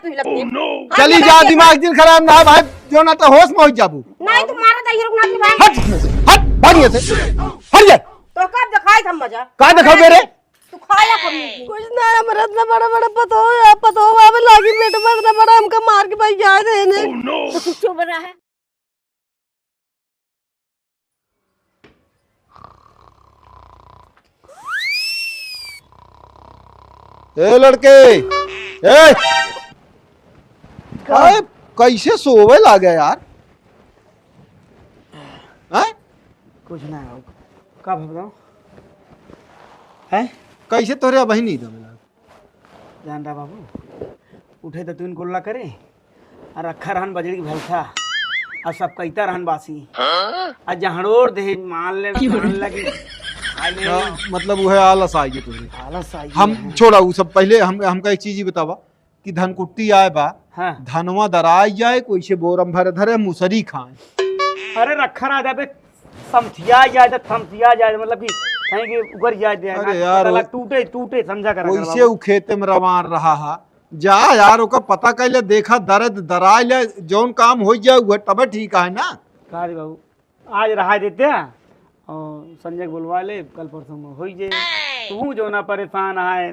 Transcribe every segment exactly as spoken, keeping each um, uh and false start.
हिलत नहीं। चली जा, दिमाग जिन खराब ना भाई, जो ना तो होश में हो जाबू। नहीं, तू मारा था, ये रुक ना, तू भाई। हट, हट, भाग यहाँ से, हट जा। तो कब दिखाई था मजा? का दिखाओ मेरे? तू खाया कब नहीं? कुछ ना, हमरा इतना बड़ा बड़ा पतोह है, पतोह आवे लागी पेट में, इतना बड़ा हमका मार के भाई जाए देने। तो तू चुप रहा है। ए लड़के, ए, का? अरे, कैसे सोवे लागे यार? हैं? कुछ ना हो। का भा बताओ? हैं? कैसे तोरे अबही नींद आवे लाग? जान रहा बाबू, उठे तो तीन कुल्ला करे, और रखा रहन बजरी की भलसा, और सब कहता रहन बासी, और जहड़ोर दे मान ले, मान लगे। आले हाँ, मतलब वह आलस आ गया तुझे। आलस आ गया हम है। छोड़ा वो सब, पहले हम, हमका एक चीज ही बतावा कि धनकुट्टी आए बा, हाँ। धनवा दराई जाए, कोई से बोरम भरे धरे, मुसरी खाए। अरे रखा रहा जाबे, समथिया जाए तो थमथिया जाए, मतलब कि कहीं कि उगर जाए दे, अरे ना, यार, पता वो लग, टूटे, टूटे, समझा करा कर वैसे बाबू। उ खेते में रवान रहा है, जा यार, ओकर पता कैले, देखा, दर्द दराई ले, जौन काम हो जाए, वह तबे ठीक है ना। का रे बाबू, आज रहा देते हैं, और संजय के बुलवा ले, कल परसों में हो ही जाए। तू जो ना परेशान है।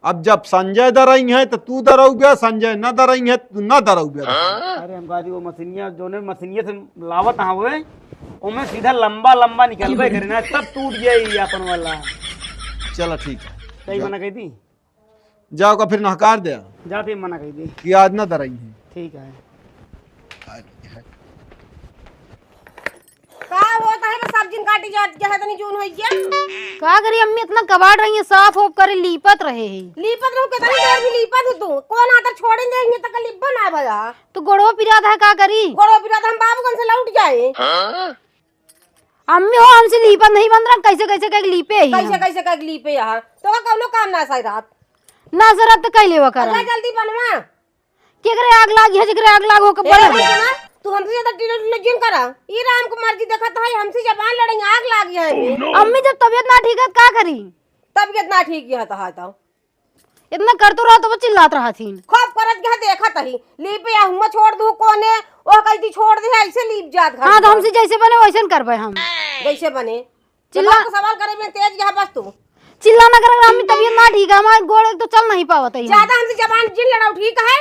अब जब संजय दरई है, तो तू दरऊ बे, संजय न दरई है, तू न दरऊ बे। अरे हम कहा थी, वो मशीनिया, जोने मशीनिया से लावत हाँ, वो ओमे सीधा लंबा लंबा निकलबे करे ना, तब टूट जाई अपन वाला। चला ठीक है। सही जा। मना कही थी। जाओ का फिर नहकार दे। जाते मना कही थी। कि आज ना दरई है। ठीक है। का होता है, बस सब्जिन काटी जात के है, तनी जून होई गया। का करी अम्मी, इतना कबाड़ रही है, साफ ओफ करे, लीपत रहे है। लीपत रहू, कितनी देर भी लीपत हो तू। कौन आता छोड़े देंगे तक लिब्बा ना भया। तो गोड़ो पिरात है, का करी? गोड़ो पिरात, हम बाबूगंज से लौट जाए। अम्मी हो, हमसे लीपत नहीं बन रहा, कैसे कैसे कह लीपे ही कैसे हम। कैसे कह लीपे यहाँ? तो का कौनो काम ना साई रात। ना जरा तो कह लेवा करा। अल्लाह जल्दी बनवा। केकरे आग लागी है, जेकरे आग लाग होके ए, बड़ा। रुक ना, तू हमसे ज्यादा टीला टीला जिन करा। ई राम कुमार जी देखत है, हमसे जबान लड़ेंगे, आग लागी है हमें। अम्मी, जब तबीयत ना ठीक है, का करी? तबीयत ना ठीक है तो, है तो। इतना करतो रहा तो वो चिल्लात रहा थी। खूब करत गया देखत ही। लीप या हुआ छोड़ दू कोने, ओह कहती छोड़ दे, ऐसे लीप जात घर हाँ, तो पर। हमसे जैसे बने वैसे न करबे हम। जैसे बने। चिल्ला- जवाब का सवाल करे में तेज गया बस तू। चिल्ला ना करे, अम्मी तबीयत ना ठीक है, हमारे गोड़ एक तो चल नहीं पावत है। ज्यादा हमसे जबान जिन लड़ाओ, ठीक है?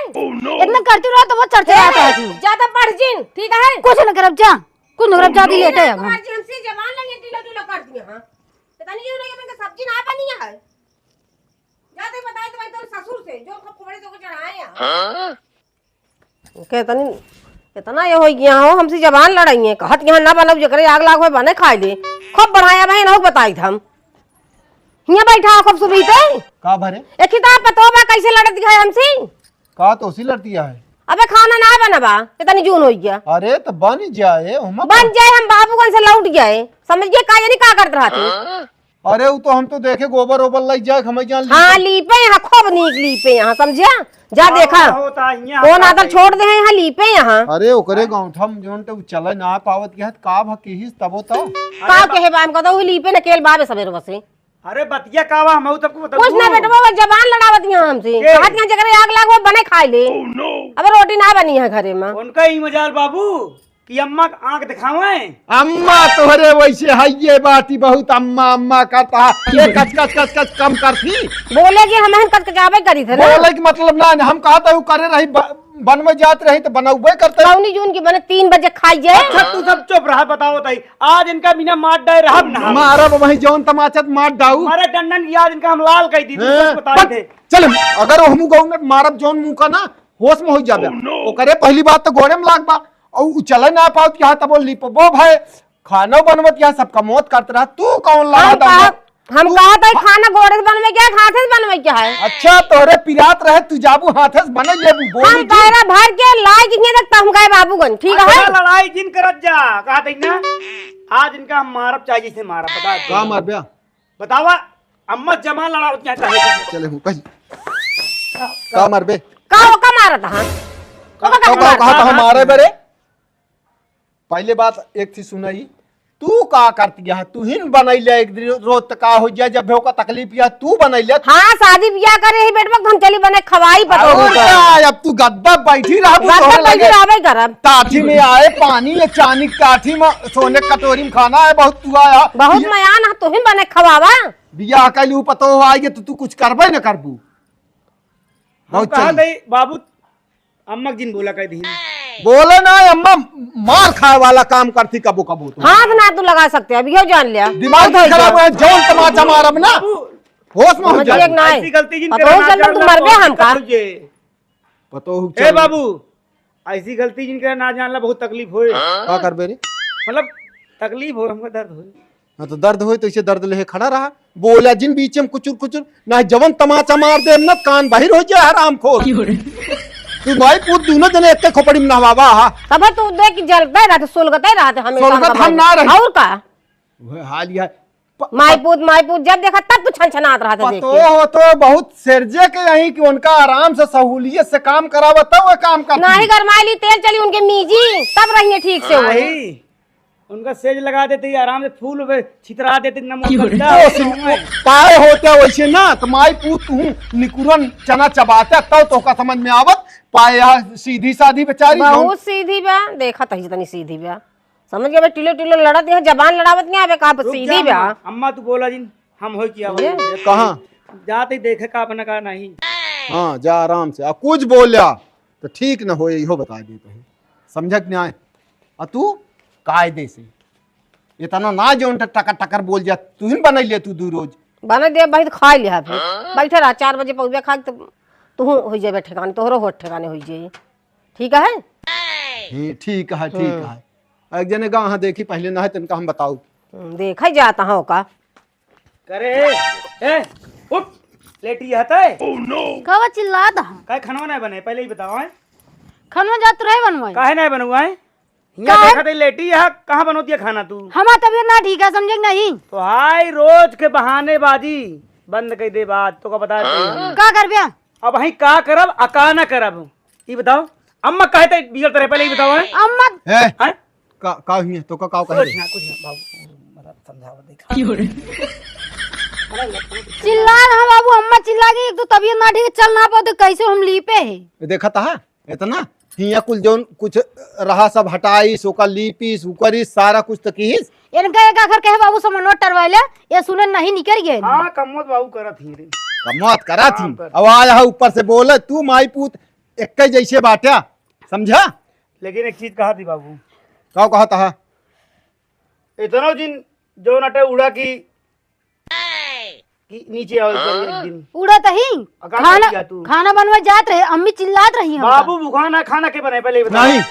इतना करती रहो तो वो चढ़ चढ़ आता है तू। ज्यादा बढ़ जिन, ठीक है? कुछ ना करब जा, कुछ ना करब जा, दी लेटे अब हम। कुमार जी हमसे जबान लगे, टीला टीला कर दिया, हाँ। पता नहीं क्यों नहीं, मैंने सब्जी ना बनी है। जाते बताए तो भाई तोरे ससुर से, जो खूब खोपड़े तो को चढ़ाए हैं। हाँ? केतनी, केतना ये होइ गया हो, हमसे जबान लड़ाइए, कहत यहाँ ना बनब, जेकरे आग लाग होए, बने खाए ले। खूब बढ़ाया बहन हो, बताई हम। हियाँ बैठा हो खूब सुबीते। का भरे? एक ही तो पतो बा, कैसे लड़त है हमसे। का तो उसी लड़ती है? अबे खाना ना बनबा, केतनी जून होइ गया। अरे तो बन जाए, ओमा बन का? जाए, हम बाबूगंज से लौट गए, समझ गए, का जानी का करत रहा तू। अरे, उ तो हम तो देखे गोबर ओबर लग जाए, हमें जान ली। हाँ, लीपे यहाँ, खूब नीक लीपे यहाँ, समझा? जा हाँ, देखा। होता है, यहाँ कौन आता आदर है। छोड़ दे हैं यहाँ लीपे यहाँ। अरे, ओकरे गाँव हम जोन तो चले ना पावत के हत, का भा किहिस तबो तो। का अरे, कहे बा, हम कहता हूँ लीपे न केल बाबे सबेर बसे। अरे, बतिया का बा, हम तब को बता कुछ ना दूँ। बेटवा, वो जबान लड़ावत यहाँ हमसे। के? कहत यहाँ जगह आग लाग, वो बने खाए ले। अबे रोटी ना बनी है घरे में। उनका ही मजाल बाबू। कि अम्मा क आँख दिखावे। अम्मा तोहरे वैसे हइये बाटी बहुत अम्मा अम्मा करता है। ये कच कच कच कच कम करती। बोले कि हम हम कचकचावे करी थे ना। बोले कि मतलब ना, हम कहा था वो करे रही ब-, बन में जात रही तो बनौबे करते। कौनी जून की बने तीन बजे खाई जाए। अच्छा तू सब चुप रहा, बताओ ताई। आज इनका बिना मार डाए रहब ना हम। मारब वही जौन तमाचा त मार डाऊ। मारे डंडन की आज इनका हम लाल कह दी, तू हैं? सब बता बस, दे। चल हम, अगर हम गौन मारब जौन मुंह का ना, होश में हो जाबे। ओकरे पहली बात तो गोड़े में लाग बा। और उ चले ना पावत यहाँ तब लिपबो भाई, खानो बनवत यहाँ सबका मौत करत रहा, तू कौन लगा हम दम कहा, बा? हम तू कहा था खाना गोड़े से बनवे क्या है, हाथे से बनवे क्या है? अच्छा, तोहरे पिरात रहे, तू जाबू हाथे से बने लेबू, बोल हम जी। पैरा भर के लाई जिंगे तक हम गए बाबूगन, ठीक है? अच्छा, लड़ाई जिन करत जा, कहा था ना, आज इनका हम मारब चाहे जैसे मारब, बता दे। का मारबे? बतावा, अम्मा जमा लड़ावत यहाँ चाहे। चले हूँ, कहीं। का मारबे? का, का मारत हा? का, का, का, का मारत हा? कहा था हम मारे बरे? पहले बात एक थी सुनाई, तू का करती है? तू ही न बनैले एक दिन, रोज त का हो जाए, जब भी ओका तकलीफ या तू बनैले। हाँ, शादी बियाह करे ही बेटवा, हम चली बने खवाई पतोहू और का। क्या, अब तू गद्दा बैठी रह, गद्दा तोहरे बैठी लगे रहबे करब। टाठी में आए पानी, ये चानी की टाठी में, सोने की कटोरी में खाना है, बहुत तू आया। बहुत ये मयान है, तू ही बने खवावा। बियाह कैलू पतोह आई के तो तू कुछ करबे न करबू। हम बहुत कहा चली। दई बाबू, अम्मा के जिन बोला कह दी। बोले ना अम्मा, मार खाए वाला काम करती कबो कबो तो। हाथ ना तू लगा सकते, अब यो जान लिया। दिमाग बहुत हो खराब गया। है, जौन तमाचा मारब ना, बाबू, होश में हो समझ जाए। गया कि नहीं? ऐसी गलती जिन पतोह करना चल, तू जानला मर गया बहुत हमका। दिक्कत हो जाए। पतोह ए चल। बाबू, ऐसी गलती जिन करे ना जानला बहुत तकलीफ होए। का करबे रे? मतलब तकलीफ हो, हमको दर्द होए। हाँ, तो दर्द होए तो इसे दर्द लेहे खड़ा रहा। बोला जिन बीच में कुचुर कुचुर, ना जवन तमाचा मार दे ना, कान बाहिर हो जाए हरामखोर। क्यों रे? तू माई पूत दोनों जने एक खोपड़ी में नहवावा हा। तब तू देख के जलते रहते, सुलगते रहते हमेशा सोलगत हमका हम ना रही। और का? वह हाल यह प-, माई प-, पूत, माई पूत जब देखा तब तू छनछनात रहते देख के। पतोह तो बहुत सिरजे के यही कि उनका आराम से सहूलियत से काम करावा तब वह काम करती। नाही गरमाइली तेल चली उनके मीजी, तब रहिए ठीक से वो। नाही। उनका सेज लगा देते ही आराम से फूल पे छितरा देते, नमक क्यों रे? गंदा ओ, होता सिम-, है। पाए होते वैसे ना, तो माई पूत तू निकुरन चना चबाते, तब तोहका समझ में आवत, पाए यहाँ सीधी साधी बेचारी, बहुत सीधी बा, देखा तही जितनी सीधी बा। समझ गया बे, टिलो टिलो लड़त यहाँ, जबान लड़ावत नहीं आवे, कहा रुक सीधी जा बा। अम्मा, अम्मा तू बोला जिन, हम हो किया ये? कहाँ? जाते ही देखे का अपना का नहीं। हाँ, जा आराम से, आ कुछ बोल्या, तो ठीक न होए, इहो बता देते हैं। समझत नहीं आए। आ तू कायदे से इतना ना जौन ट-, टकर टकर बोल जा, तू ही बना ले तू दू रोज। बना दे भाई, तो खा लिया फिर। बैठे रहा, चार बजे पौबे खा के तो तू हो जाए ठिकाने, तोहरो हो ठिकाने हो जाए। ठीक है? ही, ठीक है, ठीक हम्म। है। एक जने गाँव देखी पहले ना है, तनका हम बताऊ। हम्म, देखा ही जाता है का। करे, ए, उठ, लेटी है तय। का बा चिल्लात ह? काहे खाना ना बने, पहले ही बताओ, हैं? खाना जात रहे बनवाई। काहे ना बनवाई? हियाँ काहे? देखा थे लेटी है, कहाँ बनोती है खाना तू? हमार तबीयत ना ठीक है, समझे कि नहीं? तो हाय, रोज के बहानेबाजी बंद कर दे बात, तो का बता दे। का करबे? अब हम का करब, आ का ना करब, ई बताओ। अम्मा काहे ते बिगड़त रहे, पहले ई बताओ, हैं? अम्मा ए, हैं? का, का हुई है? तो का, का कहे कुछ रे? ना, कुछ ना, बाबू, मतलब, समझाओ, देखा। चिल्ला रहा बाबू, अम्मा चिल्ला गई, एक तो तबीयत ना ठीक है, चल ना पाओ, तो कैसे हम लीपे है? ये देखा था, इतना? हिया कुल जौन कुछ रहा, सब हटाइस, ओका लीपिस, उकरिस, सारा कुछ तो किहिस। इनका एक आखर कहे, "बाबू, समनवा टरवाइले," ये सुने नहीं, निकल गए। हाँ, कमवत बाबू करत ही रे। कमवत करत ही। हाँ, कर। अब आया है ऊपर से बोले, तू माई पूत एक जैसे बाट्या, समझा? लेकिन एक चीज कहा थी बाबू। का कहा था? इतना दिन जो नटे उड़ा की, की नीचे आओ एक बार एक दिन। उड़ा तही। आ, का खाना, कर दिया तू? खाना बनवा जात रहे, अम्मी चिल्लात रही हमका। बाबू भूखा ना, खाना के बनाए, पहले ये बता। नहीं,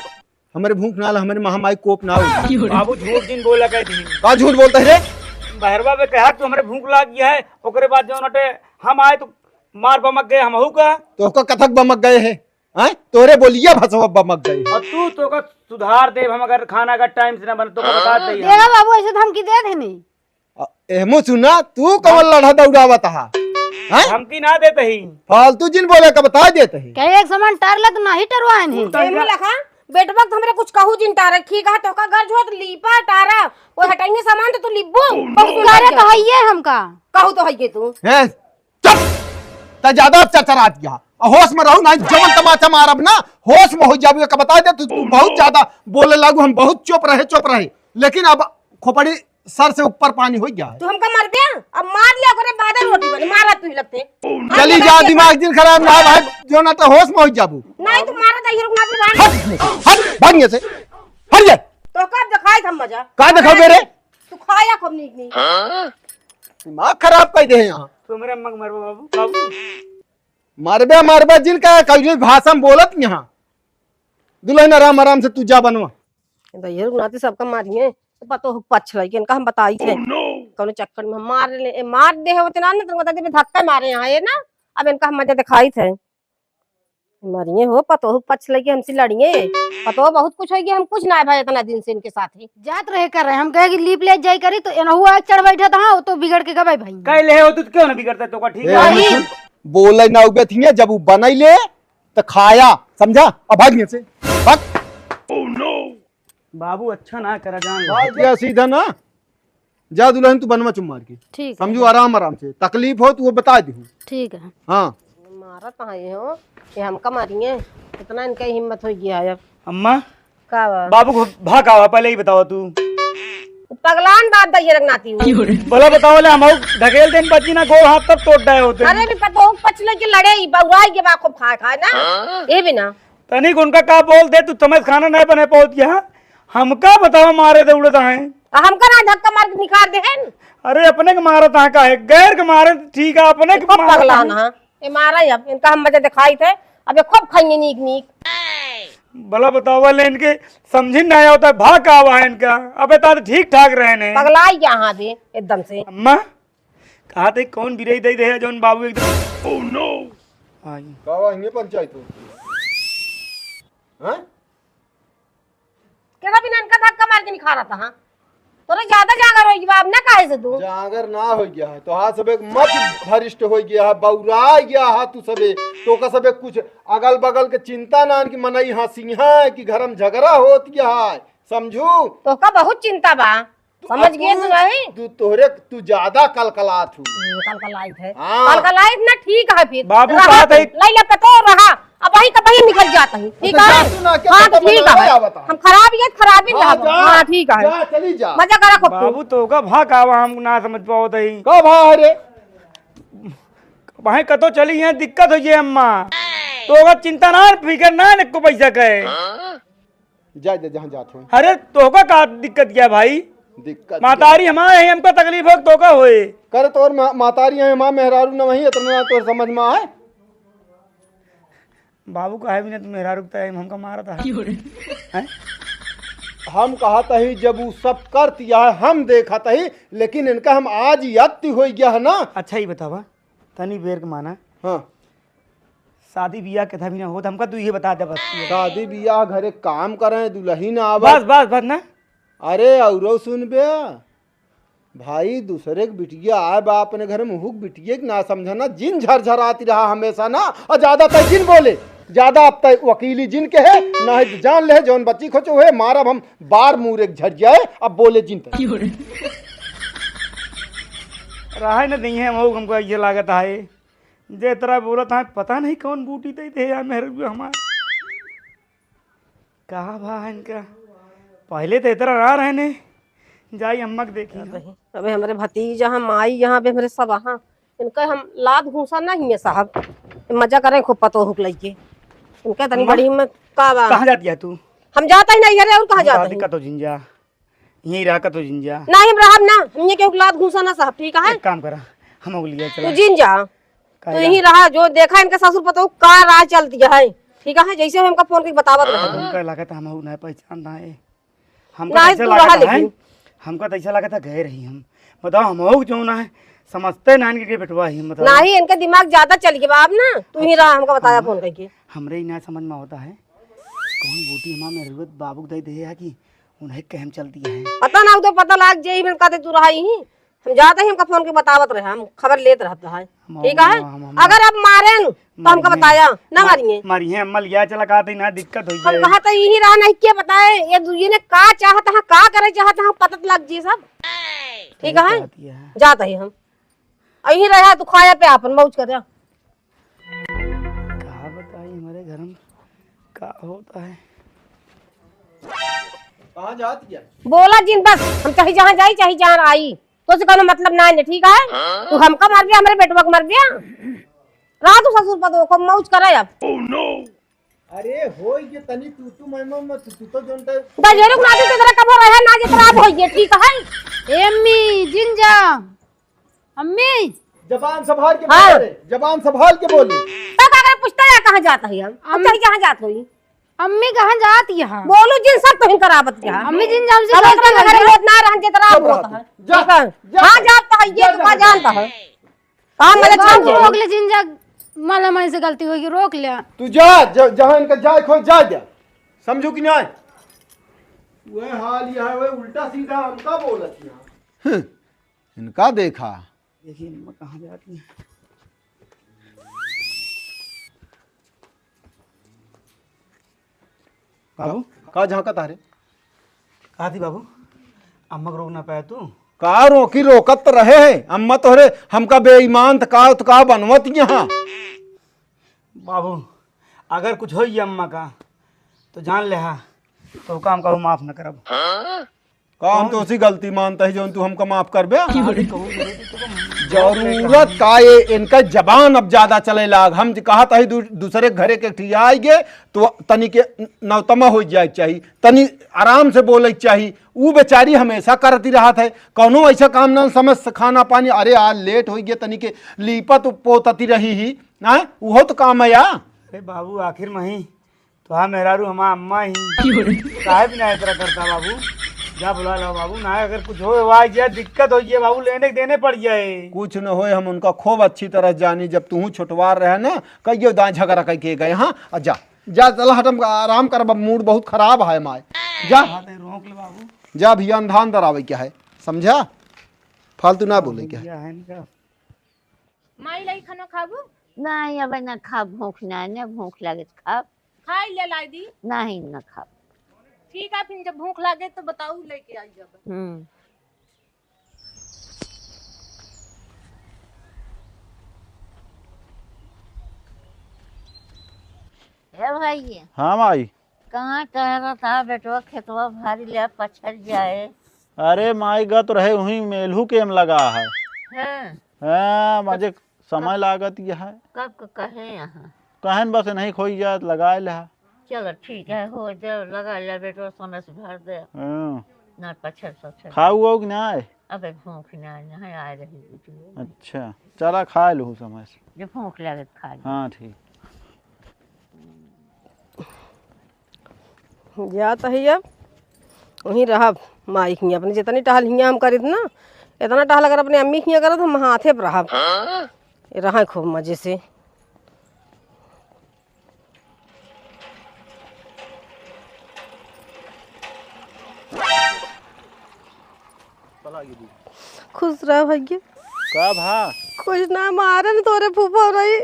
हमरे भूख ना ला, हमरे महामाई कोप ना हो। बाबू झूठ जिन बोला कह दी। का झूठ बोलता है रे? बहरवा में कहा तू हमरे भूख लाग गया है, ओकरे बाद जो नटे हम आए तो मार बमक गए हमहू का। तो ओकर कथक बमक गए है, हैं? तोरे बोलिया भसवा बमक गए। और तू तो का सुधार दे, हम अगर खाना का टाइम से ना बने तो का बता दे। देखा बाबू, ऐसे धमकी दे देनी। अ, एहमो सुना, तू कवन लढ़ा दौड़ावत हा? हैं? धमकी ना देत ही। फालतू जिन बोले का बता देत ही। कहे एक समान टार ला तो नाही टरवाएन है। तू एहमो लखा, बेटवा के हमरे कुछ कहू जिन टारा, ठीक है, तोहका गर्ज होत लीपा टारा, वो हटाइए सामान तो तू लिब्बू। करे तो हइये हमका। कहू तो हइये तू। हैं? चुप! त ज्यादा चरचरात गया। अ होश में रहू ना, जवन तमाचा मारब ना, होश में हो जाबू, का बता दे, तू, तू बहुत ज्यादा बोले लागू, हम बहुत चुप रहे, चुप रहे। लेकिन अब खोपड़ी सर से ऊपर पानी हो गया है। तू हमका मार दे, अब मार ले, ओकरे बाद रोटी बने, मारा तू ही लगते। चली जा, दिमाग दिन खराब ना भाई, जो ना तो होश में हो जाबू। नहीं, तू मारा दही रुक ना, तू भाग। हट, हट, भाग यहाँ से, हट जा। तो कब दिखाई था मजा? का दिखाबे रे? तू खाया खूब नीक नीक। दिमाग खराब कर दे यहाँ। तू हमरे अम्मा के मरबा बाबू, बाबू। मरबे, मरबे, जिनका कभी भाषा में बोलत यहाँ। दुल्हन आराम, आराम से तू जा बनवा। दहियर गुनाती सबका मारिए, तो पतो हो पछ लइके इनका हम बताई थे। कौनो चक्कर में हम मार ले, ए, मार दे है उतना ना, तुमको दादी में धक्का मारे यहाँ, ये ना, अब इनका हम मजा दिखाई थे। मरिए हो, पतोहू पक्ष लइके हमसे लड़िए। पतोह बहुत कुछ होइ गया, हम कुछ ना है भाई इतना दिन से इनके साथ ही। जात रहे कर रहे, हम कहे कि लीप ले जाई करी, तो एनहु आग चढ़ बैठा था, हाँ, वो तो बिगड़ के गवाई भाई। कह ले हो, तू क्यों ना बिगड़ता, तो का ठीक ए, है? नहीं। बोले ना उबे थिए, जब वो बनाई ले, तो खाया, समझा? अब भाग यहाँ से, भाग। Oh no! बाबू, अच्छा ना करा, जान ले। बात क्या सीधा ना, जा दुल्हन तू बनवा चुम्मार के। ठीक है। समझू, आराम आराम से, तकलीफ हो तो वो बता दे। ठीक है। हाँ। मारत है हो कि हमका मारिए, इतना इनका हिम्मत हो गया है अब। अम्मा, का बा? बाबू को भा का हुआ, पहले ही बताओ तू। पगलान बात दैये रंगनाती हूँ। बोला बताओ ले, हम ढकेल देन बची ना, गोड़ हाथ तब तोड़ डाए होते। अरे भी पतोह पचले के लड़े ही, बउराई के बा खूब खाए खाए ना। ये भी ना। तनिक उनका का बोल दे, तू तमस खाना नहीं बने पहुंच गया। हमका बताओ, मारे दे उड़त हैं। आ, हमका ना धक्का मार के निकाल दे हैं। अरे, अपने के मारत हैं काहे? गैर के मारे ठीक है, अपने के खूब मारत पगलान हैं। हाँ। ये मारा ही अब, इनका हम मजा दिखाई थे, अब ये खूब खाएंगे नीक नीक। भला बतावा ले, इनके समझी नहीं होता, भा का हुआ है इनका? अबे, ता तो ठीक ठाक रहे ने। पगलाई क्या हाँ बे, एकदम से। अम्मा, कहा थे कौन बिरई दे दे है जौन बाबू एकदम। Oh no! आई। का हुआ, हिंगे पंचायत हो? हाँ? केदा बिना इनका धक्का मार के निखारा था, हाँ? तोरे ज्यादा जागर होई बा, अब ना काहे से तू? जागर ना हो गया है, तो हाँ सबे मत भरिष्ठ हो गया है, बौरा गया है तू सबे, तो का सबे कुछ अगल बगल के चिंता ना कि मनई हंसी है कि घर में झगड़ा होत गया है, समझू? तो का बहुत चिंता बा, तू समझ अब गए तू तू नहीं? तू तोहरे, तू ज्यादा कलकलात हूँ। हम्म, कलकलाइत है। हाँ। कलकलाइत ना ठीक है फिर। बाबू रहा कहा था तू, एक लैला पे तो रहा, अब वही का वही निकल जाता है, ठीक तो है? जा तू ना, क्या हाँ, तो पता ठीक बना है। क्या बता? हम खराब ये खराब ही हाँ, रहब। जा, हाँ, ठीक है। जा, चली जा। मजा करा खूब तू। बाबू तो का भा का बा, हम ना समझ पावत है। का भा है रे? भाई कतो चली है, दिक्कत हो जाए अम्मा। तो का चिंता ना, फिकर ना, एको पैसा का है। जा, जा, जहाँ जात हो। अरे, तोहका का दिक्कत क्या भाई? दिक्कत मातारी क्या? हमारे है, हमका तकलीफ हो, तोहका होए। कर तोर मा-, मातारी है, माँ मेहरारू न वही, इतना ना तोर समझ में आए। बाबू का है भी ना, तू मेहरारू का है, हमका मारा था। हैं? हम कहत ही, जब उ सब करत या है, हम देखत ही, लेकिन इनका हम आज यत्ति हो गया है ना। अच्छा, ही बतावा, तनी बेर के माना। हाँ। शादी बियाह के था भी ना होत, हमका तू ये बता दे बस। शादी बियाह घरे काम करे, दुल्हन आवे। बस, बस, बस ना। अरे, औरो सुन बे, भाई, दूसरे के बिटिया आए बा अपने घर में, हुक बिटिया के ना समझा ना, जिन झरझराती रहा हमेशा ना, और ज्यादा तय जिन बोले, ज्यादा अब तय वकीली जिन के है, ना है जान ले, जौन बच्ची खोचो है, मारब हम बार मुँह एक झर जाए, अब बोले जिन तय। रहे न नहीं है, वो हमको ये लागत है, जे तरह बोलत है, पता नहीं कौन बूटी दे दे यार, मेहर हमार। कहा भा इनका? पहले तो इतना ना रहने। जाई अम्मा के देखी हम। अबे हमरे भतीजा हम आई यहाँ, अबे हमरे सब हाँ। इनका हम लात घूसा नहीं है साहब। मजा करें खूब पतोह हुक लइके। इनका तनी अम्मा, बड़ी हिम्मत का बा? कहाँ जाती है तू? हम जाता ही नहीं, अरे और कहाँ जाता ही? दिक्कत हो जिंजा। यहीं रह का तो जिन जा। नहीं, हम रहब ना, हम ये केहू के लात घूसा ना साहब, ठीक है? एक काम करा, हम लोग लिए तू चला। जिन जा। काहे तू जा? यहीं रहा, जो देखा इनके ससुर पतोह का राज चलती है, ठीक है? जैसे हम हमका फोन करके बतावत रहे। हमका लागत हम लोग ना पहचान ना है। हमका नहीं, तैसे तू लागत रहा है, लेकिन। हमका तैसे लागत है गए रही हम। बताओ, हम लोग जो ना है, समझते ना इनके बेटवा ही, मतलब। नहीं, इनका दिमाग ज्यादा चल गया बाप ना, तू ही रहा, हमका बताया हम-, फोन करके। हमरे ही ना समझ में होता है, कौन बूटी हमार मेहरुआ बाबू के दे दे है कि उन्हें कहम चल दिया है। पता ना, उ तो पता लाग जाई, इनका ते तू रहा ही। हम जाते ही हमका फोन के बतावत रहे, हम खबर लेत रहत रहा। हम, ठीक है? हम, हम, अगर अब मारेन, तो हमका मारिहे, बताया, ना मा-, मारिहे। मारिहे, अम्मा लिया चला, कहा थे ना, दिक्कत हो हम जाए। कहा था, यही रहा नहीं, के बताए, ये दु-, ये ने का चाहत है, का करे चाहत है, पता तो लग जी सब। ठीक है? बात ये है। जाते ही हम। यही रहा, तू खाया पे आपन मौज कर। का बताई, हमारे घर में का होता है। कहाँ जात क्या? बोला जिन बस, हम चाहे जहाँ जाई, चाहे जहाँ आई, तो से कोनो मतलब ना है, ठीक है? तू हमका मर गया, हमारे बेटवा को मर गया। रहा तू ससुर पतोह को मौज करे अब। अरे होई के तनी तू, तू मैं, मैं, मैं, तू, तू तो जोन टाइप गजेरू नाती तो तेरा कब रहे ना, जितना अब होई है, ठीक है? ए अम्मी, जिन जा। अम्मी। जबान संभाल के हाँ। बोले रे, जबान संभाल के बोली। तो का करे पूछता है कहाँ जाता है हम? हम अच्छा, कहाँ जात होई? अम्मी कहाँ जात यहाँ? बोलू जिन सब तो हिन करावत यहाँ। अम्मी जिन जा हमसे अब गलती एकरा हो गई। मगर होत ना रहन जितना चुप रह होता तू। है। जा, ठीक है? जा, हाँ, जा। जात तो है, ये जा, तो का जा। जानता है? हाँ, मगर बाबू, छोड़ दे। रोक ले जिन जा, माला माई से गलती होगी, रोक ले। तू जा, ज-, जहाँ इनका जाए खो जा, जा। समझू कि नहीं? वह हाल यह है, वह उल्टा सीधा हमका बोलत यहाँ। हम्म। इनका देखा। देखिए, अम्मा कहाँ जाती हैं। बाबू, का झांकत आ रे? आती बाबू, अम्मा को रोक ना पाया तू? का रोकी, रोकत तो रहे हैं। अम्मा तोहरे हमका बेईमान त का, त का बनवत यहाँ? बाबू, अगर कुछ होई अम्मा का, तो जान ले हा, तो का हम कबो माफ न करब। का हम तो उसी गलती मानता है जौन तू हमका माफ करबे? अरे कहूँ मेरे तो तुम जरूरत का ये इनका जबान अब ज्यादा चले लाग। हम जे कहत है दू-, दूसरे घरे के ठिया आइगे तो तनी के नौतमा हो जाए के चाही, तनी आराम से बोले के चाही। ऊ बेचारी हमेशा करती रहत है, कौनो ऐसा काम ना समझ से खाना पानी, अरे आज लेट हो गया तनी के लीपत पोतती रही ही, ना उहो तो काम है या? अरे बाबू, आखिर में ही तो हाँ मेहरारू हमार अम्मा ही। काहे बिना इस तरह करता बाबू? जा बुला लाओ बाबू, ना अगर कुछ हो, हुआ या दिक्कत हो गई बाबू, लेने देने पड़ जाए। कुछ न होए, हम उनका खूब अच्छी तरह जानी। जब तू छोटवार रहे ना, कहियो दाएं झगड़ा करके गए। हाँ, आ जा, जा, चला हट, हम आराम कर, अब मूड बहुत खराब है माय। जा, हाँ, तो रोक ले बाबू। जा भैया, अंधान दरावे क्या है, समझा? फालतू ना बोले क्या है। भैया है इनका। माई लाई खाना खाबू? नहीं, अब ना खाब, भूख ना, ना भूख लागे तो खाब। खाई ले लाई दी। नहीं, ना खाब। ठीक है, फिर जब भूख लागे तो बताऊ, लेके आई जब। हम्म। ए भैया। हाँ माई। कहाँ टहरत हा बेटवा, खेतवा भारी ले पछड़ जाए। अरे माई, गत रहे उहीं मेलहू के एम लगा है। हाँ। हाँ, तो मजे समय लागत ये है। कब क-, कहे यहाँ? कहन बस नहीं खोई जात, लगा ले हा। चलो ठीक है, हो जाओ, लगा ले बेटवा, समय से भर दे। हाँ। ना पछड़ सछड़। खाऊ हो कि ना आए? अबे भूख ना आए, नहीं आए रही बेटी। अच्छा, चला खा लूँ समय से। जो भूख लगे तो खा ले। हाँ, ठीक। जात ही अब वहीं रहब माई हियाँ। अपने जितनी टहल हियाँ हम करित ना, इतना टहल अगर अपने अम्मी हियाँ करत, हम हाथे पर रहब। रहा खूब मजे से। खुश रह भैया। का भा? कुछ ना, मारे न तोरे फूफा रही।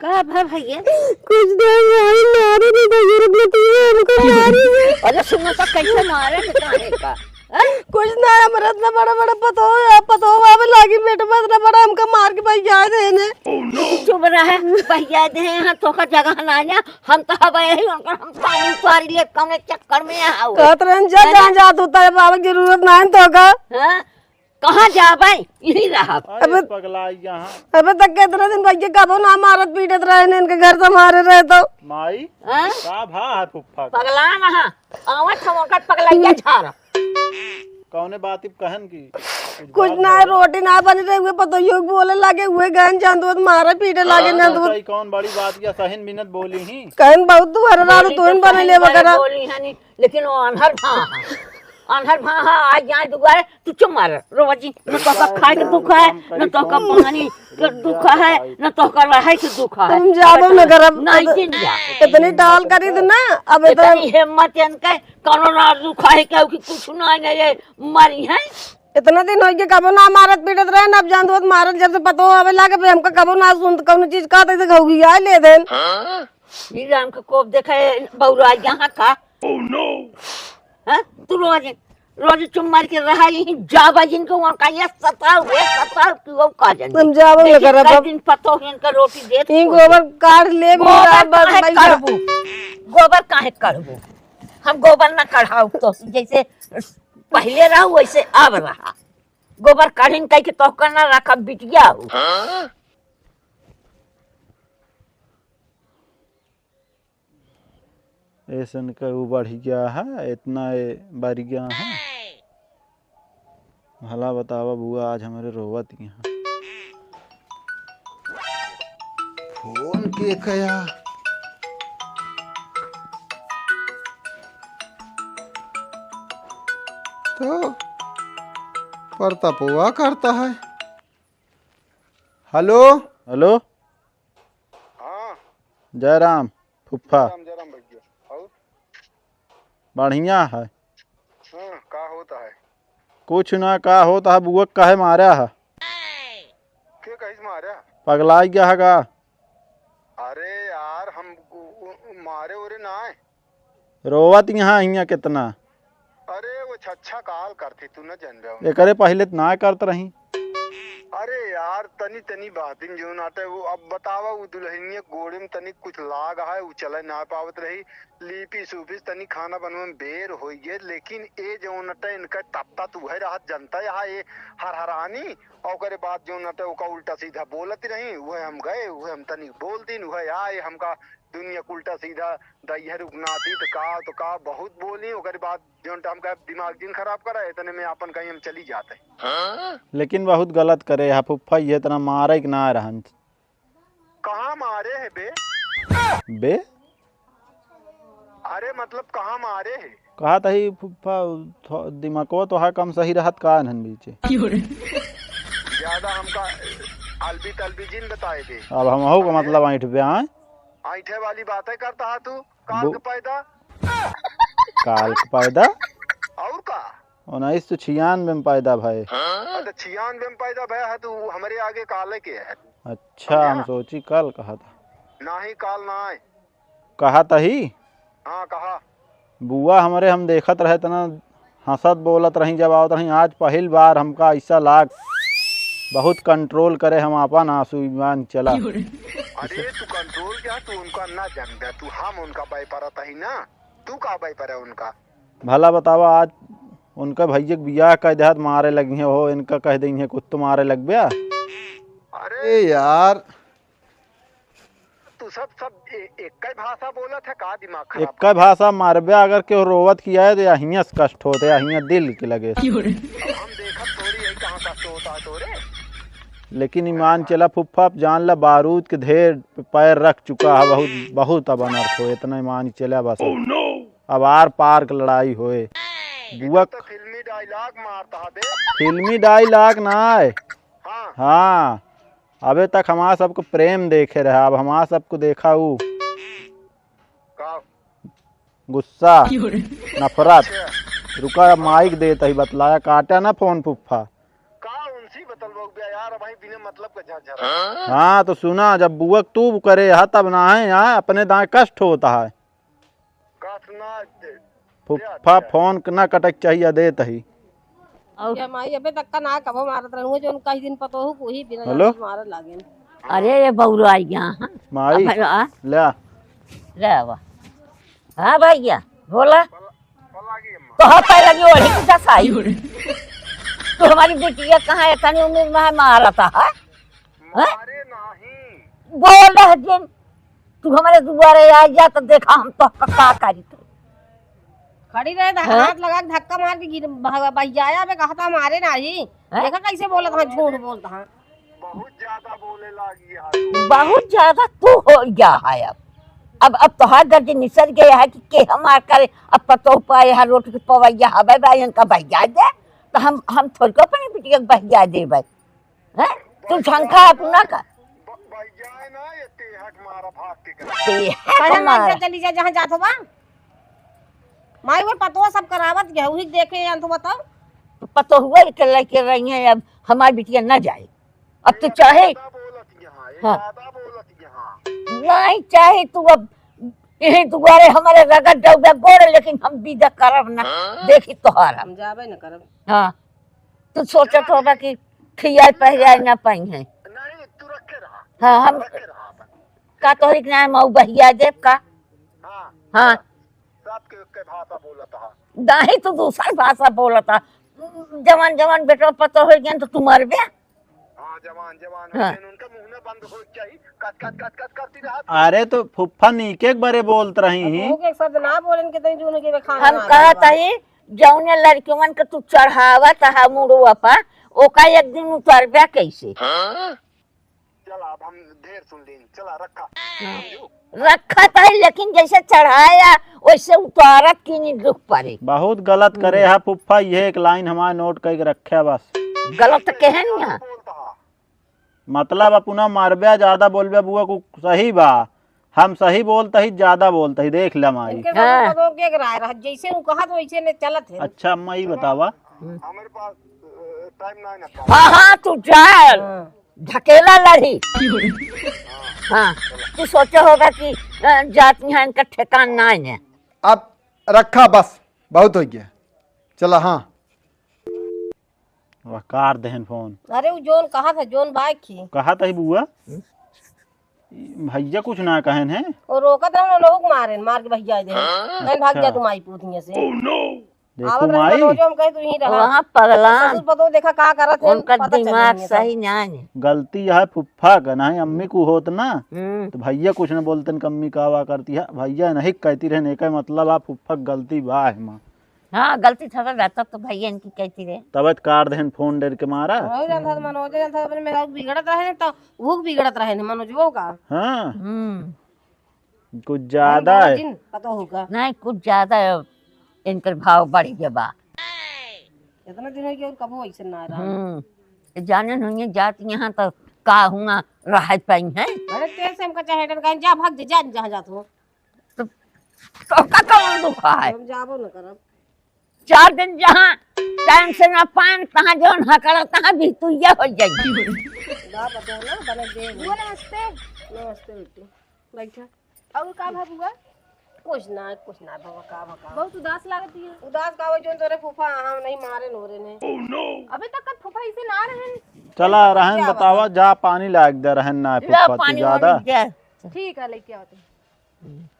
का भा भैया? कुछ ना, मारे, मारे नहीं भैया, रुक ले, तू हमको मारे। अरे सुनो तो, कैसे मारे थे, काहे का? हैं? कुछ ना, हमरा इतना बड़ा बड़ा पतोह है, पतोह आवे लागी पेट में, इतना बड़ा हमका मार के भैया दे ने। चुप रहे, भैया दे हैं, तोहका जगह ना आया, हम तो हवा यही, उनकर हम पानी उतारी ले, कौने चक्कर में आओ। कहत रहन, जा, हैं? जहाँ जात होता है, बाबा की जरूरत ना है तोहका। हाँ? कहाँ जाबै? यहीं रहब। अरे अबे पगलाई यहाँ। अबे तक कितना दिन भैया कबो ना मारत पीटत रहे ने, इनके घर से मारे रहे तो। माई, हाँ? का भा है फुफ्फा का? पगला ना, हाँ। आवत हम ओकर पगलैया झाड़। कौने बात इब कहन की? कुछ कुछ बात ना है, है? रोटी ना बनी रही, हुए पतोहियो के बोले लागे, हुए गहन चांद मारे पीटे लागे हाँ, ना तो तो। सही, कौन बड़ी बात या सहिन मिनत बोली ही? कहन बहुत दुआरे राड़ू, नहीं तू तो इन बने सहिन ले बड़े वगैरह। बोली है नहीं, लेकिन वो आन्हर भा है। आन्हर भा है, आ जाए दुआरे, तू चुप मार, रोवा जी, न तोहका खाए के दुख है, न तोहका पानी के दुख है, न तोहका रहे के दुख है। हम जाबो न करब। नहीं, जिन जा। इतनी टाल करी द ना, अब इतना इतनी हिम्मत इनके, कौनो ना दुख है, क्योंकि कुछ ना, नहीं, ये मरी है। इतना दिन हो गए, कबो ना मारत पीटत रहे, ना अब जान दो मारत, जब से पतो आवे लागे, बे हमका कबो ना सुन, कौनो चीज कहते से घौघिया ले देन। ये राम के कोप देखे, बौरा यहाँ का। हाँ? तू रोज, रोज चुम मार के रहा, यहीं जाबा जिनको वहाँ का ये सताओ, ये सताओ कि वो का जाने। हम जाबो न लेकिन करब कई अब। दिन पतो है इनका रोटी देत ई कुछ। गोबर काढ़ ले भी गोबर रहा बस काहे भैया। करबू? गोबर काहे करबू? हम गोबर ना कढ़ाऊ तो जैसे पहले रहा वैसे अब रहा। गोबर काढ़िन कह के तोहका ना रखब बिटिया हो। ऐसन के ऊ बढ़ गया है, इतना ए बढ़ गया है। भला बतावा बुआ, आज हमरे रोवत यहाँ। फोन के कया? तो परतपुआ करता है। हेलो। हेलो। हाँ। जय राम फुफ्फा। जय राम, जय राम भैया। और? बढ़िया है। हाँ, का होता है? कुछ ना, का होता है, बुआ काहे मारा है? के कहिस मारा? पगलाई गया है का? रोवत यहाँ हियाँ कितना। अरे वो छच्छा काल करती, तू न जानबे। एकरे पहिले त ना करत रही। अरे यार, तनी तनी बातिन जौन आटे वो, अब बतावा, वो दुल्हनिया गोड़े में तनी कुछ लाग है, वो चले ना पावत रही, लीपी सूपी तनी खाना बनवे में बेर होई गे, लेकिन ए जौन आटे इनका तत्ता तू है रहत जनता यहाँ ये हरहरानी, और ओकरे बाद जौन आटे ओका उल्टा सीधा बोलत रही, वह हम गए, वह हम तनी बोल दीन, वह आए हमका दुनिया के उल्टा सीधा दैहर उपनाती तो का, तो का बहुत बोली, ओकरे बाद जौन टाइम का दिमाग जिन खराब करा, इतने में आपन कहीं हम चली जाते। लेकिन बहुत गलत करे हा फुफ्फा, ये इतना मारे के ना रहन। कहाँ मारे है बे? बे? अरे मतलब कहाँ मारे है? कहा तही फुफ्फा, थो-, दिमागवा तोहार कम सही रहत का इन्हन बीचे? ज्यादा हमका अलबी तलबी जिन बताए दे। अब हमहू का मतलब ऐंठ बे आए। ऐंठे वाली बातें करता है तू, काल बु- के पैदा। काल के पैदा? और का? उन्नीस सौ छियानवे में पैदा भए। अच्छा, छियानवे में पैदा भया है तू, हमरे आगे काले के है। अच्छा, हम सोची काल कहा था। नाही, काल ना आए। कहा तही? हाँ, कहा। बुआ हमरे हम देखत रहे तना हँसत बोलत रही, जब आवत रही, आज पहिल बार हमका ऐसा लाग, बहुत कंट्रोल करे हम आपन आंसू, ईमान चला। अरे तू कंट्रोल क्या, तू उनका ना जानबे, तू हम उनका बाय परत ही ना, तू का बाय परे उनका? भला बतावा, आज उनका भैया के बियाह कह देहत मारे लगी हैं हो, इनका कह देंगे कुत्तो मारे लगबे। अरे ए यार, तू सब, सब ए-, एक ही भाषा बोलत है का? दिमाग खराब एक ही भाषा मारबे, अगर केहू रोवत किया है तो यहियाँ से कष्ट होते, यहियाँ दिल के लगे। अब हम देखत थोड़ी है कहाँ कष्ट होता है तोरे। लेकिन ईमान चला फुफ्फा, अब जान ला बारूद के ढेर पैर रख चुका है, बहुत, बहुत अब अनर्थ हो, इतना ईमान चला बस। अब आर पार के लड़ाई होए। बुआ तो फिल्मी डायलॉग मारता है बे। फिल्मी डायलॉग ना है। हाँ। हाँ। अबे तक हमार सबको प्रेम देखे रहा, अब हमार सबको देखा ऊ का? गुस्सा, नफरत। अच्छा। रुका, अब माइक देत ही बतलाया, काटा ना फोन फुफ्फा। का उनसे बतलबो बे यार, भाई बिना मतलब का झरझरा। हाँ, तो सुना, जब बुअक तू करे हा तब ना है, यहाँ अपने दाएं कष्ट होता है। कष्ट ना दे। फुफ्फा फोन क-, ना कटक चाहिए, देत ही। और ये माई अबे तक का ना कबो मारत रहूं, जो उनका ही दिन पतोहू को ही बिना हेलो? जाने मारे लागे। अरे ये बौरो आई गया, हाँ। माई, अब, आ? ले आ। ले आवा। हाँ भैया, बोला। तो हाँ, पैर लगी ओढ़ी की दसाई। तू हमारी बिटिया कहाँ है, इतनी उम्र में है, मारता है? हैं? मारे नहीं। बोल रहे दिन, तू हमारे दुआरे आ जा तो देखा हम तो का, का करी तू। खड़ी रहे तो हाँ? हाथ लगा के धक्का मार के गिर, बह-, बह जाया बे, कहता मारे नाही। हैं? देखा कैसे बोलत हाँ, झूठ बोलत हाँ। बहुत ज्यादा बोले लागी है तू। बहुत ज्यादा तू हो गया है अब। अब, अब तोहार गर्ज निसर गया है कि के हमार करे, अब पतोह पाए है रोट के पवैया हवे बा, इनका बहिया दे, तो हम, हम थोड़ी को अपने बिटिया के बहिया देबै। हैं? तू झंखा अपना का। ब-, बहिया ना, ये तेहक मारा भाग के कर। तेहक कहे ना मारा। से चली जा, जहाँ जात हो बा। माई वो पतोह सब करावत गया, वही देखे अंत बताओ। पतोहुआ के लेके रही हैं, अब हमारी बिटिया ना जाए। अब तू चाहे ज्यादा बोलत यहाँ, ये हाँ। ज्यादा बोलत यहाँ। नहीं चाहे तू अब यही दुआरे हमारे रगड़ जाऊगा गोड़, लेकिन हम विदा करब ना। हाँ? देखी तोहार हम। हम जाबे न करब। हाँ, तू सोचत होगा कि खियाए पहिराए ना पाई हैं। नहीं, तू रखे रहा। हाँ, हम रखे रहा अपन। का तोहरी के नाम मऊ बहिया देब का? हाँ। हाँ। सबके, के भाषा बोलत हा। दाही तू दूसर भाषा बोलत हा। जवान, जवान बेटवा पतोह हो गया तो तू मरबे। हाँ, जवान, जवान हो हाँ। गया, उनका मुंह ना बंद हो जाई। कट, कट, कट, कट करती रहत। अरे तो फुफ्फा नीके एक बारे बोलत रही ही। मुंह के एक शब्द ना बोलन के तनी जून के खाना हम ना कहत बा। ही, जौने लड़कियन के तू चढ़ावत हा मुड़वा पर, ओका एक दिन उतरबे कैसे? हाँ? चला, अब हम ढेर सुन लेन। चला, रखा। हाँ। समझू? रखा तो है, लेकिन जैसे चढ़ाया, वैसे उतारत की नहीं दुख पड़े। बहुत गलत करे हम्म। हा फुफ्फा, ये एक लाइन हमारे नोट करके रखे बस। गलत कहे नहीं हा। बोलता हा। मतलब, अपना मारबे, ज्यादा बोलबे, बुआ को सही बा। हम सही बोलता ही, ज्यादा बोलता ही, देख ले माई। इनके हाँ। सब लोगों के एक राय रह, जैसे वो कहत, वैसे ने चलत है। अच्छा, अम्मा, ये बतावा। हमारे पास, अ, टाइम ना है ना। हाँ, हाँ, तू जा। हाँ। ढकेला लड़ी। हाँ, तू सोचे होगा कि, अ, जात यहाँ इनका ठेकान ना है। अब रखा बस, बहुत होइ गया। चला, हाँ। वह कार देहन फोन। अरे, वो जोन कहा था, जोन बाइक की। कहा था ही बुआ? हम्म? भैया कुछ ना कहन है। वो रोकत रहन, लोग मारेन, मार के भैया दे। हाँ? कहन, "भाग जा अच्छा। तू माई पूत हियां से।" देखो आवत रहन माई। मनोजो, हम कहे, "तू यहीं रहा।" वहाँ पगला। ससुर पतोह देखा का करत है, उनका पता चले दिमाग नहीं है सही सब। नहीं है। गलती है फुफ्फा का, नहीं अम्मी को होत ना। हम्म। तो भैया कुछ ना बोलतन, कम्मी का वा करती है। भैया नहीं कहती रहन, एक मतलब आप फुफ्फा की गलती बा है माँ। हाँ, गलती थोड़ा रहता तो भैया इनकी कहती रहे। तब कार देहन फोन डर के मारा। वही जानता था, मनोज जानता था, अपने मेहरारू बिगड़त रहे न, तो वो बिगड़त रहे न, मनोजवो का। हाँ। हम्म। कुछ ज्यादा है। जिन पता होगा। नहीं, कुछ ज्यादा है, इनकर भाव बढ़ गया बा। इतना दिन हो गया और कबो ऐसे ना रहा। हम्म। जाने नहीं जात यहाँ तो का हुआ रह पाई है। बड़े तेज से हमका चाहे डर गए, जा भाग जा, जा जहाँ जात हो। तो, तो का कौन दुख है? हम जाबो न करब। चार दिन जहाँ टाइम से ना पाएन, तहाँ जौन हकड़ा, तहाँ भी तुइया हो जाई। ना पता ना, बने दे। बुआ नमस्ते। नमस्ते बेटी, बैठा। और का भा बुआ? कुछ ना, कुछ ना बाबा, का बा, का? बहुत उदास लागत है। उदास का हो, जौन तोरे फूफा, हाँ, नहीं मारे नोरे ने। अबे तक का फूफा इसे ना रहन। चला, रहन क्या बतावा, बात? जा पानी लाग दे, रहन ना ला फूफा, तू पानी ज्यादा। वानी दे। ठीक है, लेके आते हैं।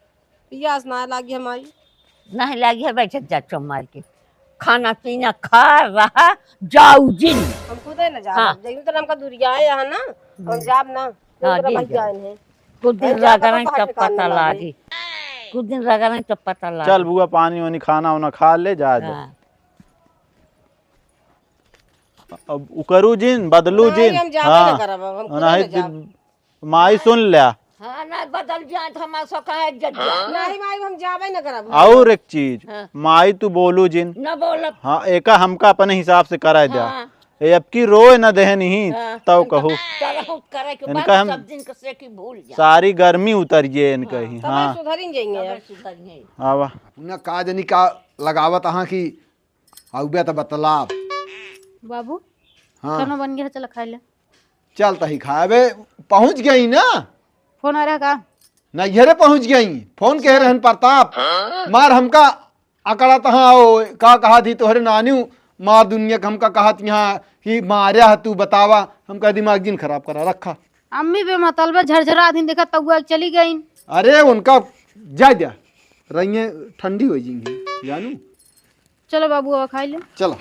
पियास ना लागी हमारी। नहीं लागी है, बैठक जा चुप मार के। खाना पीना खा रहा, जाऊ जिन। हम खुदे न जाब। हाँ। जइहू तो हमका दुरिया है यहाँ ना, हम हम्म। जाब ना। हाँ, जिन जाब। कुछ दिन रगड़न तब पता लागी। कुछ दिन रगड़न तब पता लागी। चल बुआ, पानी वानी खाना वाना खा ले, जा दे। हाँ। अब उकरू जिन, बदलू नहीं, जिन। हम जाबे हाँ। ना करब, अब हम खुदे नहीं, ना जाब। माई सुन ल्या। हाँ, ना बदल जाए तो हमारे सब कहे इज्जत जाए। नहीं माई, हम जाबे न करब। और एक चीज, हाँ। माई तू बोलू जिन। न बोलब। हाँ, एका हमका अपने हिसाब से कराए द्या। हाँ। ए, अब की रोए न देहन ही, हाँ, तब इनका कहू। तरह करे के इनका बाद हम सब दिन के से कि भूल जा। सारी गर्मी उतर गई इनका हाँ। ही, तब हाँ। सुधरिन जाएंगे तब यार। सुधरिन। आवा। अपना का जनी का लगावत अहाँ की अउबे त बतलाब। बाबू, हाँ। खाना बन गया, चला खाए ले। चल तही खाए। अबे, पहुँच गई ना? फोन आ रहा का? नैहरे पहुँच गई। फोन कहे रहन प्रताप, मार हमका अकड़त हाँ, ओ, का कहा थी तोहरे नानी, मार दुनिया के हमका कहा थी हाँ कि मार्या है तू, बतावा, हमका दिमाग जिन खराब करा, रखा। अम्मी बेमतलबे झरझरा दिन देखा तउआ चली गई। अरे उनका जाए द्या, रहिए ठंडी हो जाएंगी जानू। चलो बाबू, अब खाई ले। चलो।